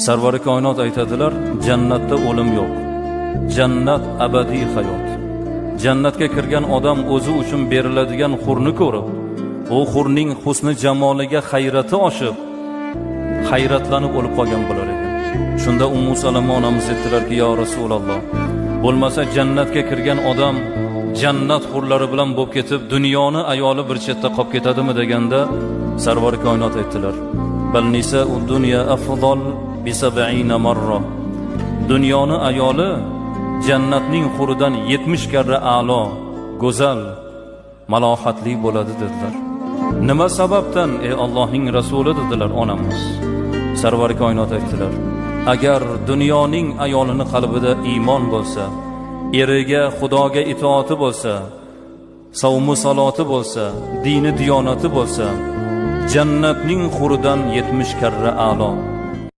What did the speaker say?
Sarvari koinot aytadilar, jannatda o'lim yo'q. Jannat abadiy hayot. Jannatga kirgan odam o'zi uchun beriladigan hurni ko'rib, u hurning husni jamoliga hayrati oshib, hayratlanib o'lib qolgan bo'lar ekan. Shunda Ummu Salama onamiz aytdilarki, "Ya Rasululloh, bo'lmasa jannatga kirgan odam jannat hurlari bilan bo'lib ketib, dunyoni ayoli bir chetda qolib ketadimi?" deganda Sarvar koinot aytdilar: "Bal nisa'u dunya afdal bi 70 marra." Dunyoni ayoli jannatning huridan 70 karra a'lo, go'zal, malohatli bo'ladi dedilar. Nima sababdan, ey Allohning rasuli, dedilar onamiz. Sarvar koinot aytdilar: agar dunyoning ayolini qalbida iymon bo'lsa, eriga, Xudoga itoati bo'lsa, savmu saloti bo'lsa, dini diyonati bo'lsa, jannatning huridan 70 karra a'lo.